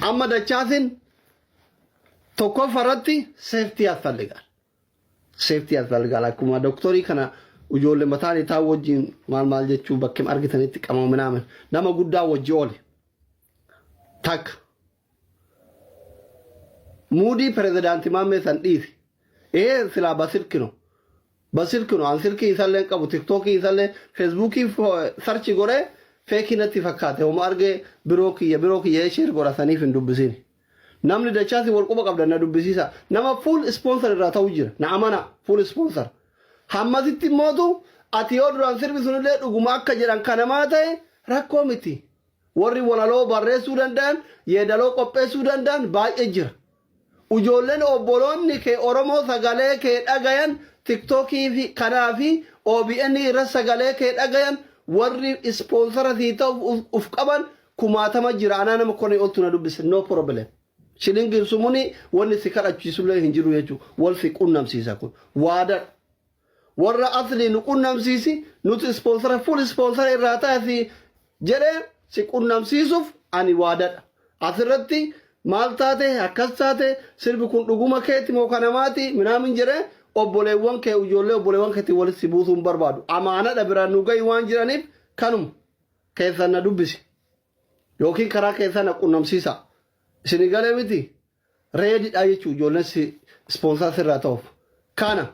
Amma Dachaasin tokkoffaa irratti safety ያስፈልጋል. Safety ያስፈልጋል. Akkuma doktorii kana ijoollee mataan isaa wajjin maal maal jechuu bakkeem argitanitti qama minaamin nama guddaa wajji oole. Takka. Muudii pirezidaantii Maammee san dhiisi. Ee, silaa በስልክ ነው. በስልክ ነው. An silkii isallee hin qabu. Tiktookii isallee, Feesbuukii search godhee fake natti fakkaate. Homa argee biroo kiyya biroo kiyya share godhataniif hin dubbisiin. Namni Dachaasi wal quba qabda na dubbisiisa. Nama full sponsor irraa ta'uu jira. Na amana, full sponsor. Hammasitti immootu ati yoo duraan sirbi sunillee dhuguma akka jedhan kanamaa ta'e, rakkoo miti. Warri walaloo barreessuu danda'an, yeedaloo qopheessuu danda'an baay'ee jira. Ijoolleen obboloonni kee Oromoo sagalee kee dhagayan, Tiktookii fi kanaa fi OBN irra sagalee kee dhagayan, warri sponsor sii ta'uuf uf qaban kumaatama jira. Anaa nama kone oltu na dubbise, no problem. Shilingin sumuni wanni si kadhachiisullee hin jiru jechuudha. Wal si qunnamsiisa, kun waadadha. Warra asli nu qunnamsiisi, nuti sponsor, full sponsor irraa taasi jedhee si qunnamsiisuuf ani waadadha. Asirratti maal taate, akkas taate, sirbi kun dhuguma keeti moo kanamaati minaamin jedhee obboleewwan kee, ijoollee obboleewwan keetii walitti si buusuu hin barbaadu. Amaanadha, biraan nu gahi waan jiraniif kanuma keessan na dubbisi. Yookiin karaa keessan na qunnamsiisa. Isin galee miti, ready dha jechuun ijoolleen si sponsor sirraa ta'uuf. Kana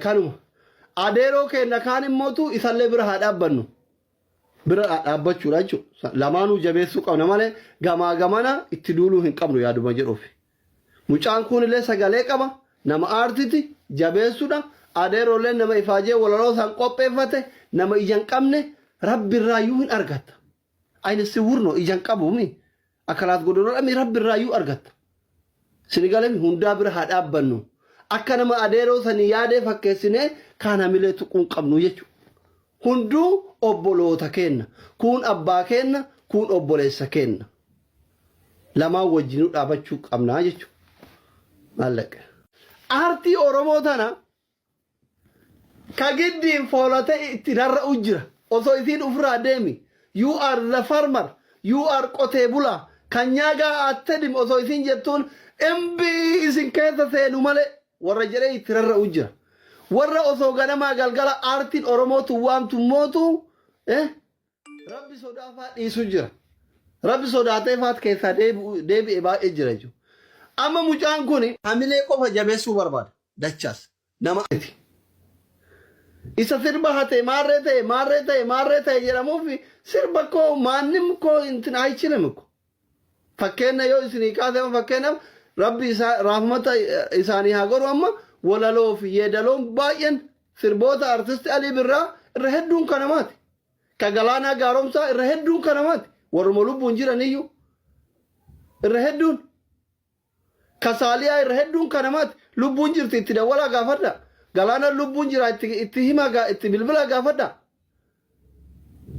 kanuma. Adeeroo keenya kaan immootu isallee bira haa dhaabbannu. Bira dhaabbachuudha jechuudha. Lamaanuu jabeessuu qabna malee gamaa gamana itti duuluu hin qabnu yaaduma jedhuuf. Mucaan kunillee sagalee qaba. Nama aartiti jabeessuudha. Adeeroollee nama ifaajee walaloo isaan qopheeffate, nama ija hin qabne rabbirraayyuu hin argatta. አይነ ስውር ነው, ija hin qabuumi. Akalaat godoloodhami rabbirraayyuu argatta. Sinigalemi hundaa bira haa dhaabbannu. Akka nama adeeroo sanii yaadee fakkeessinee kaan hamilee tuquu hin qabnu jechuudha. Hunduu obboloota keenna. Kun abbaa keenna, kun obboleessa keenna. Lamaan wajjinuu dhaabachuu qabnaa jechuudha. Maallaqa. Aartii Oromoo tana ka giddiin foolate itti rarra'u jira. Osoo isiin ofirraa deemi. You are the farmer. You are qotee bulaa. Kan nyaagaa attedim osoo isiin jettuun imbii isin keessa seenu malee warra jedhee itti rarra'u jira. Warra osoo ganamaa galgala aartiin Oromootu waamtu mootu rabbi sodaafaa dhiisu jira. Rabbi sodaatee faat keessaa deebi'e baay'ee jira jechuudha. Amma mucaan kun hamilee qofa jabeessuu barbaada. Dachaas nama ati. Isa sirba hatee maarree ta'e maarree ta'e maarree ta'e jedhamuuf sirba koo ማንም koo እንትን አይችልም እኮ. Fakkeenya yoo isinii kaase, fakkeenyaaf, rabbi isaa raafmata isaanii haa godhu, amma walaloo fi yeedaloon baay'een sirboota artisti Alii Birraa irra hedduun kanamaati. Ka Galaanaa Gaaromsaa irra hedduun kanamaati. Warruma lubbuun jiraniyyuu irra hedduun. Ka Saaliyaa irra hedduun kanamaati. Lubbuun jirti, itti dawwalaa gaafadha. Galaanaan lubbuun jira, itti himaa, itti bilbilaa gaafadha.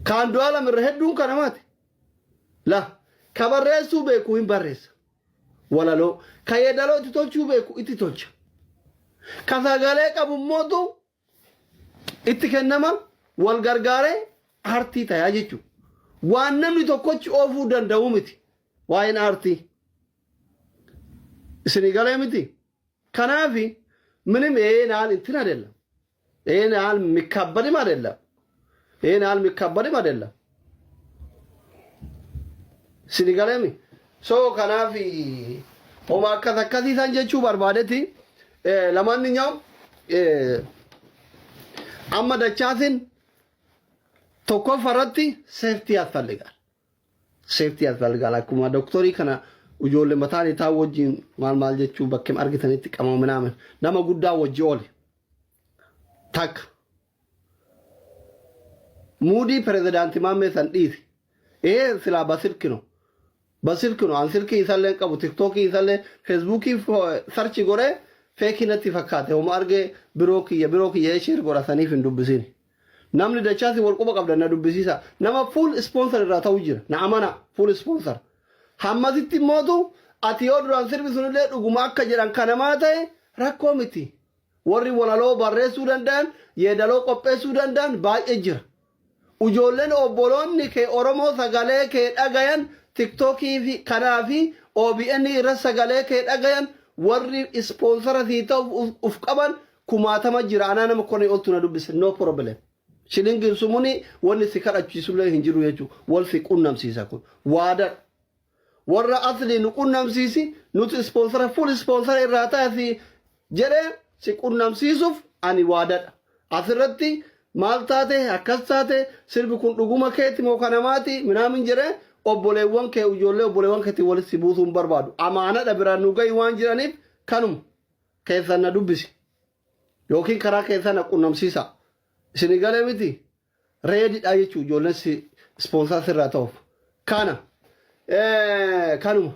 Kaan Du'aalam irra hedduun kanamaati. La ka barreessuu beeku hin barreessa. Walaloo ka yeedaloo itti tolchuu beeku itti tolcha. Ka sagalee qabu immootu itti kennama, wal gargaaree aartii tayaa jechuudha. Waan namni tokkochi oofuu danda'u miti waa'een aartii. Isinii galee miti. Kanaafi ምንም ይሄን ያህል እንትን አይደለም። ይሄን ያህል የሚካበድም አይደለም። ይሄን ያህል የሚካበድም አይደለም። Isinii galeemi. So kanaaf homa akkas akkasiisan jechuu barbaadetti. ለማንኛውም amma Dachaasin tokkoffaa irratti safety ያስፈልጋል. Safety ያስፈልጋል. Akkuma doktorii kana ijoollee mataan isaa wajjin maal maal jechuu bakkeem argitanitti qama minaamin nama guddaa wajji oole. Takka. Muudii pirezidaantii Maammee san dhiisi. Ee, silaa በስልክ ነው. በስልክ ነው. An silkii isallee hin qabu. Tiktookii isallee, Feesbuukii search godhee fake natti fakkaate. Homa argee biroo kiyya biroo kiyya share godhataniif hin dubbisiin. Namni Dachaasi wal quba qabda na dubbisiisa. Nama full sponsor irraa ta'uu jira. Na amana, full sponsor. Hammasitti immootu ati yoo duraan sirbi sunillee dhuguma akka jedhan kanamaa ta'e, rakkoo miti. Warri walaloo barreessuu danda'an, yeedaloo qopheessuu danda'an baay'ee jira. Ijoolleen obboloonni kee Oromoo sagalee kee dhagayan, Tiktookii fi kanaa fi OBN irra sagalee kee dhagayan warri ispoonsara sii ta'uuf uf qaban kumaatama jira. Anaa nama kurnii oltu na dubbise, no problem. Shilingin sumuni wanni si kadhachiisullee hin jiru jechuudha. Wal si qunnamsiisa kun waadadha. Warra asli nu qunnamsiisi, nuti ispoonsara, full ispoonsara irraa taasi jedhee si qunnamsiisuuf ani waadadha. Asirratti maal taate, akkas taate, sirbi kun dhuguma keeti moo kanamaati minaamin jedhee obboleewwan kee, ijoollee obboleewwan keetii walitti si buusuu hin barbaadu. Amaanadha biraan nu gahi waan jedhaniif kanuma keessan na dubbisi. Yookiin karaa keessan na qunnamsiisa. Isin galee miti? Ready dha jechuun ijoolleen si sponsor sirraa ta'uuf. Kana kanuma.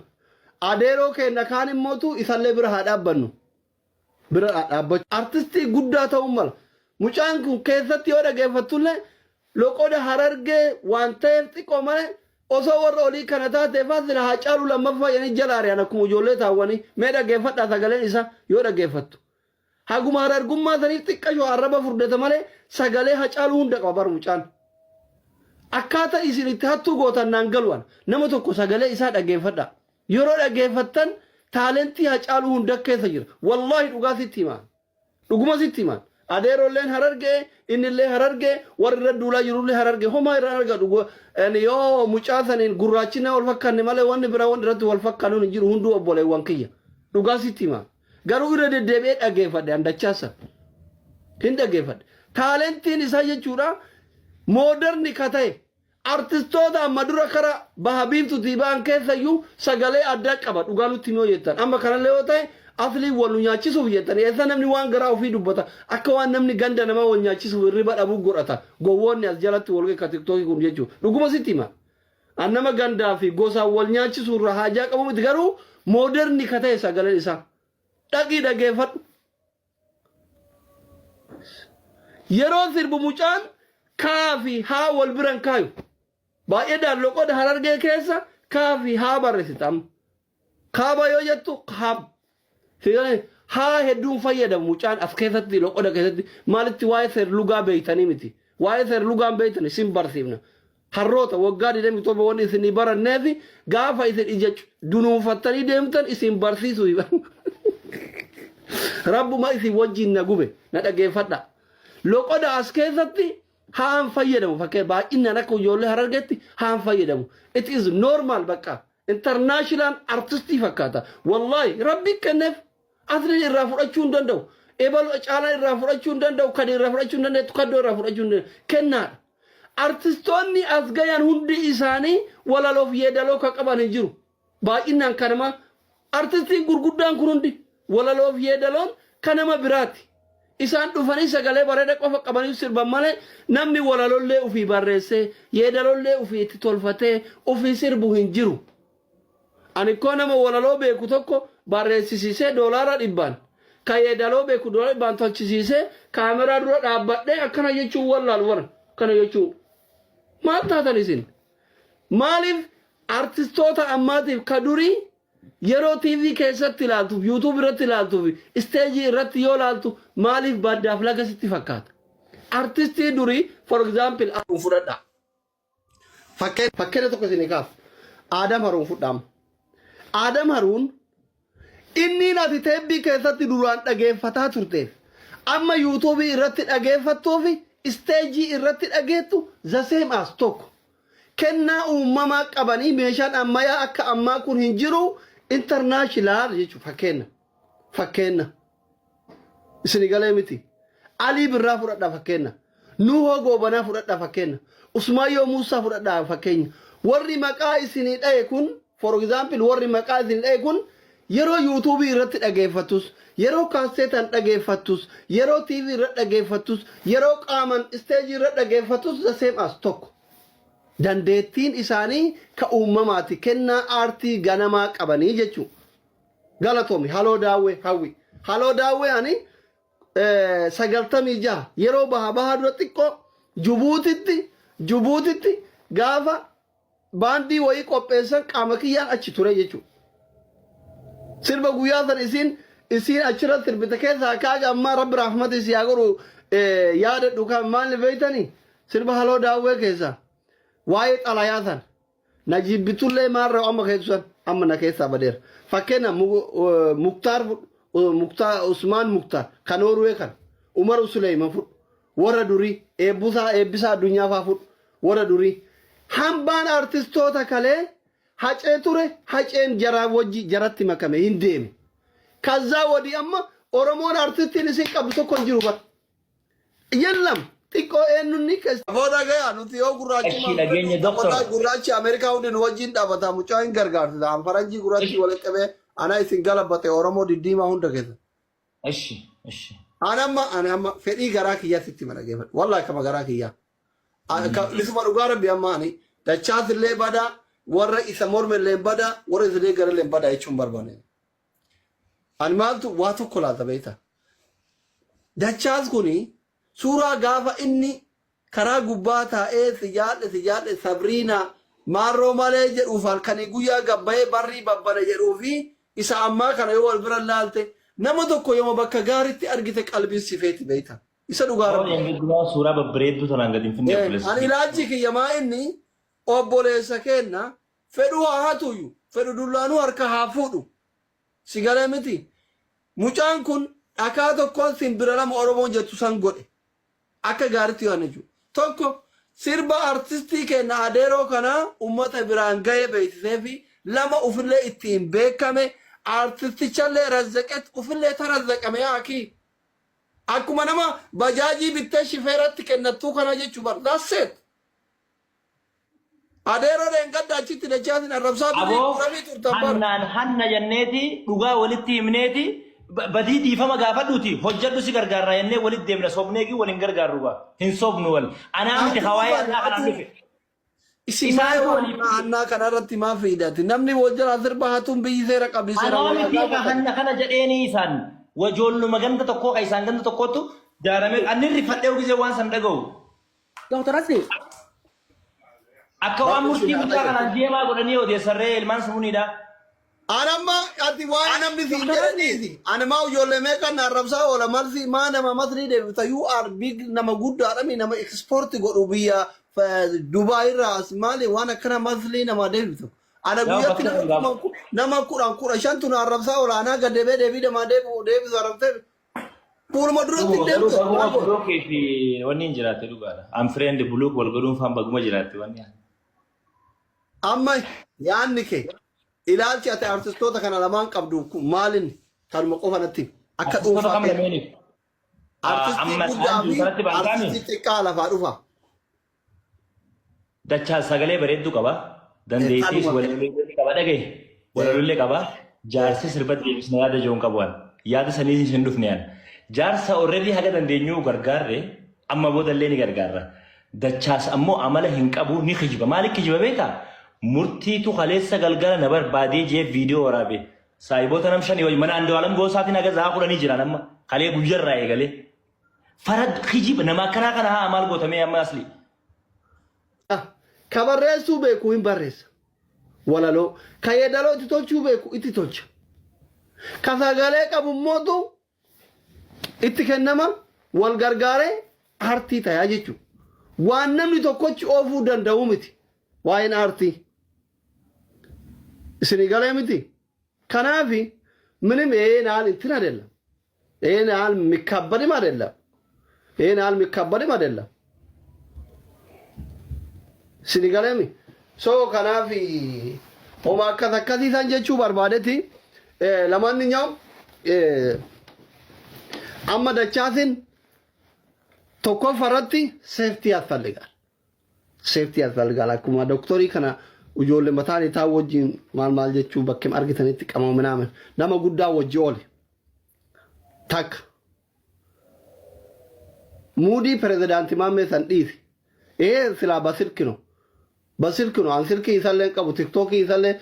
Adeeroo keenya kaan immootu isallee bira haa dhaabbannu. Bira haa dhaabbachuu. Artistii guddaa ta'uu mala. Mucaan kun keessatti yoo dhageeffattullee loqoda Harargee waan ta'eef xiqqoo malee osoo warra olii kana taatee faa sila haa caalu lammaffaa jedhanii jala ari'an akkuma ijoollee taawwanii. Mee dhageeffadhaa sagaleen isaa yoo dhageeffattu. Haguma Harargummaa saniif xiqqashoo arraba furdata malee sagalee Hacaaluu hunda qaba bar mucaan. Akkaataa isin itti hattuu gootan naan galu ana. Nama tokko sagalee isaa dhageeffadhaa. Yeroo dhageeffattan taalentii Hacaaluu hunda keessa jira. Wallaahi dhugaa sitti himaa. Dhuguma sitti himaan. Adeerolleen Harargee, innillee Harargee, warri irra duulaa jirullee Harargee. Homaa irraan argadhu. Yoo mucaa saniin gurraachina wal fakkaanne malee wanni biraa wanni irratti wal fakkaanuun hin jiru, hunduu obboleewwan kiyya. Dhugaa sitti himaa. Garuu irra deddeebi'ee dhageeffadhe andachaasa. Hin dhageeffadhe. Taalentiin isaa jechuudha modern ka ta'e artistoota amma dura kara baha biiftuutii ba'an keessayyuu sagalee addaa qaba, dhugaa nutti himuu jettan. Amma kanallee yoo ta'e aslii wal nu nyaachisuuf jettan, eessa namni waan garaa ofii dubbata, akka waan namni ganda namaa wal nyaachisuuf hirriba dhabuu godhata gowwoonni as jalatti wal ka Tiktookii kun jechuudha. Dhuguma sitti hima. An nama gandaa fi gosaan wal nyaachisuu irraa haajaa qabu miti, garuu modern ka ta'e sagaleen isaa. Dhaqii dhageeffadhu. Yeroo sirbu mucaan kaa fi haa wal biran kaayu. Baay'ee loqoda Harargee keessa kaa fi haa barreessita amma. Kaaba yoo jettu kaab. Haa hedduun fayyadamu mucaan as keessatti, loqoda keessatti maalitti waa'ee seerlugaa beeytanii miti. Waa'ee seerlugaan beeytan isin barsiifna. Harroota waggaa 27 wanni isinii baranneefi gaafa isin ija dunuunfattanii deemtan isin barsiisu. Rabbuma isin wajjin na gube, na dhageeffadha. Loqoda as keessatti haan fayyadamu, fakkee baay'inaan akka ijoollee Harargeetti haan fayyadamu. It is normal bakka. International artistii fakkaata. Wallahi rabbi kenneef, asliin irraa fudhachuu hin danda'u. Ebalu caalaan irraa fudhachuu hin danda'u. Kadi irraa fudhachuu hin dandeettu. Kaddoo irraa fudhachuu hin danda'u. Kennaadha. Artistoonni as gayan hundi isaanii walaloof yeedaloo ka qaban hin jiru. Baay'inaan kanama artistiin gurguddaan kun hundi walaloof yeedaloon kan nama biraati. Isaan dhufanii sagalee bareeda qofa qabanii sirban malee namni walalollee ofii barreessee yeedalollee ofii itti tolfatee ofii sirbu hin jiru. Ani koo nama walaloo beeku tokko barreessisiisee $100n, kan yeedaloo beeku $100n tolchisiisee kaameraa dura dhaabbadhee akkana jechuun wallaalu bara akkana jechuu maal taatan isin? Maaliif artistoota ammaatiif ka durii yeroo TV keessatti ilaaltuuf, YouTube irratti ilaaltuuf, isteejii irratti yoo ilaaltu maaliif baddaaf laga sitti fakkaata? Artistii durii, for example, Haruun fudhadha. Fakkeenya tokko isinii kaasu. Aadam Haruun fudhaama. Aadam Haruun inni ati teebbii keessatti duraan dhageeffataa turteef amma yuutuubii irratti dhageeffattuu fi isteejii irratti dhageettu the same as tokko. Kennaa uumamaa qabanii meeshaan ammayyaa akka ammaa kun hin jiru, international jechuudha fakkeenya. Fakkeenya. Isin galee miti. Alii Birraa fudhadhaa fakkeenya. Nuhoo Goobanaa fudhadhaa fakkeenya. Usmaayyoo Muusaa fudhadhaa fakkeenya. Warri maqaa isinii dhaye kun, for example, warri maqaa isinii dhaye kun yeroo yuutuubii irratti dhageeffattus, yeroo kaaseetaan dhageeffattus, yeroo TV irratti dhageeffattus, yeroo qaaman isteejii irratti dhageeffattus the same as tokko. Dandeettiin isaanii ka uumamaati, kennaa aartii ganamaa qabanii jechuudha. Galatoomi Haloo Daawwee hawwi. Haloo Daawwee ani 96 yeroo baha baha dura xiqqoo Jubuutitti gaafa baandii wayii qopheessan qaama kiyyaan achi ture jechuudha. Sirba guyyaa san isiin achirra sirbite keessaa kaaga ammaa rabbi rahmata isii haa godhu yaadadhu kan maal beeytanii sirba Haloo Daawwee keessaa waa'ee xalayaa san. Na jibbitullee maarra amma keessan amma na keessaa badeera. Fakkeenya Muktaar fudhu, Muktaar Usmaan Muktaar kan Noorwee kan Umar Suleyman fudhu, warra durii Eebbusaa Eebbisaa Addunyaa faa fudhu, warra durii. Hambaan artistoota kalee Hacee ture, Haceen jaraa wajji jaratti makame hin deeme. Kazzaa wadii amma Oromoon artistiin isin qabdu tokko hin jiru bar. Yellam xiqqoo eenyunni keessa. Aboo dhagaya nuti yoo Eshi gurraachummaan dhageenye fudhannu doktor. wallahi gurraachi Ameerikaa hundi nu wajjin dhaabata, mucaa hin gargaarsisa. An faranjii gurraachi Eshi walitti qabee ana isin galabbate Oromoo diddiimaa hunda keessa. eshi eshi. An amma ani amma fedhii garaa kiyyaa sitti hima, dhageeffadhu. Wallahi kama garaa kiyyaa. Isuma dhugaa rabbi, amma ani Dachaas illee badaa, warra isa morme illee badaa, warra isa deeggara illee badaa jechuun barbaane. Ani maaltu waa tokko laata beektaa? Dachaas kuni suuraa gaafa inni karaa gubbaa taa'ee "si jaadhe, si jaadhe Sabriinaa maarroo malee" jedhuuf halkanii guyyaa gabbayee barrii babbane jedhuu fi isa ammaa kana yoo wal bira laalte, nama tokko yooma bakka gaariitti argite qalbiin si feeti beektaa? Isa dhugaa Oo rabbi. Dheengaddumaa suuraa babbareedduu tanaan gadi hin finne obboleessa Ani kiyya. ilaalchi kiyya maa inni obboleessa keenna, fedhu haa hatuyyu, fedhu dullaanuu harka haa fuudhu. Si galee miti? Mucaan kun dhakaa tokkoon simbira lama Oromoon jettu san godhe. Akka gaariitti yoo jechuudha. Tokko, sirba artistii keenya adeeroo kanaa uummata biraan gahee beeksisee fi lama, ufillee ittiin beekame, artistichallee razzaqet, ufillee tarazzaqame yaakii. Akkuma nama bajaajii bittee shifeeratti kennattuu kana jechuu bar. That's it. Adeeroo dheengadda achitti Dachaasin arrabsaa birrii Aboo guuramii turtan bar. Hannaan hanna jenneeti, dhugaa walitti himneeti, badii dhiifama gaafadhuuti hojjedhu, si gargaarra jennee walitti deemna. Sobneegi waliin gargaarru gaa hin sobnu wal anaa miti Hatuu hawaayee bar annaa kanaan hatuu. dhufe. Isin Isaantu maal waliif waan annaa kanarratti maa fiidati? Namni wal jalaa sirba hatuun biyyi seera qabdi, seera Anaa wal miti ka gaafatan. hanna kana jedheeni, isaan wajoolluma ganda tokkoo ka isaan ganda tokkootu jaaramee anni rifadhee gisee waan san dhaga'u. Dr. Asli, Akka waan Rabbi murtii isin haa mucaa dhaga'u. kanaan deemaa godhanii odeessarree ilmaan sumuuniidha. Anamma ati waa'ee namni siin Dr. jedhe Asli, dhiisi. Ani maa ijoollee meeqan na arrabsaa oola, malsi maa nama masrii deebifta, you are big, nama guddaadha mi, nama export godhu biyya Dubaay irraa as maali waan akkana maslii nama deebiftu. Ana Yaa guyyatti bakka nama kun gaaf. 10,000, 10,000, 15tu na arrabsaa oola, anaa gad deebee deebii namaa deebi'u deebisu arrabsee fuuluma duratti Dhuguma garuu deemtu baguma maal godhu. block fi wanni hin jiraatte dhugaadha. Unfriend block wal godhuun faan baguma jiraatte wanni. Amma yaanni kee, ilaalchi ati artistoota kana lamaan qabdu kun maalinni? Kanuma qofa natti himi. Akka Artistoota dhuunfaa kam kee. lameeniif? Artistii Amma guddaa isaan fi jiru kanatti baankaami. artistii xiqqaa lafaa dhufa. Dachaa sagalee bareedduu qaba. Dandeettiis Kanuma. walaloo qaba, dhagaye. Walaloo qaba. Jaarsi sirba deebisna yaada jiruun qabu an. Yaada saniis hin dhufne an. Jaarsa already haga dandeenyu gargaarre, amma booda illee ni gargaarra. Dachaas ammoo amala hin qabu, ni kijiba. Maaliif kijiba beekaa? Murtiitu kaleessa galgala na barbaadee jee viidiyoo waraabe. Saayiboota nam shanii wajjin mana Andu'aalam Goosaatiin haga za'a 10 jiran amma kalee guyyarraa eegalee. Farad kijiba nama akkanaa kana haa maal gootamee amma asli. Ka barreessuu beeku hin barreessa. Walaloo. Ka yeedaloo itti tolchuu beeku itti tolcha. Ka sagalee qabu immootu itti kennama, wal gargaaree aartii tayaa jechuudha. Waan namni tokkochi oofuu danda'u miti. Waa'een aartii. Isinii galee miti? Kanaafi ምንም ይሄን ያህል እንትን አይደለም። ይሄን ያህል የሚካበድም አይደለም። ይሄን ያህል የሚካበድም አይደለም። Isinii galeemi? So kanaaf homa akkas akkasiisan jechuu barbaadetti. ለማንኛውም amma Dachaasin tokkoffaa irratti safety ያስፈልጋል። Safety ያስፈልጋል። Akkuma doktorii kana ijoollee mataan isaa wajjin maal maal jechuu bakkee argitanitti qama ምናምን nama guddaa wajji oole. Takka. Muudii pirezidaantii Maammee san dhiisi. ይሄ silaa በስልክ ነው። በስልክ ነው. An silkii isallee qabu, tiktookii isallee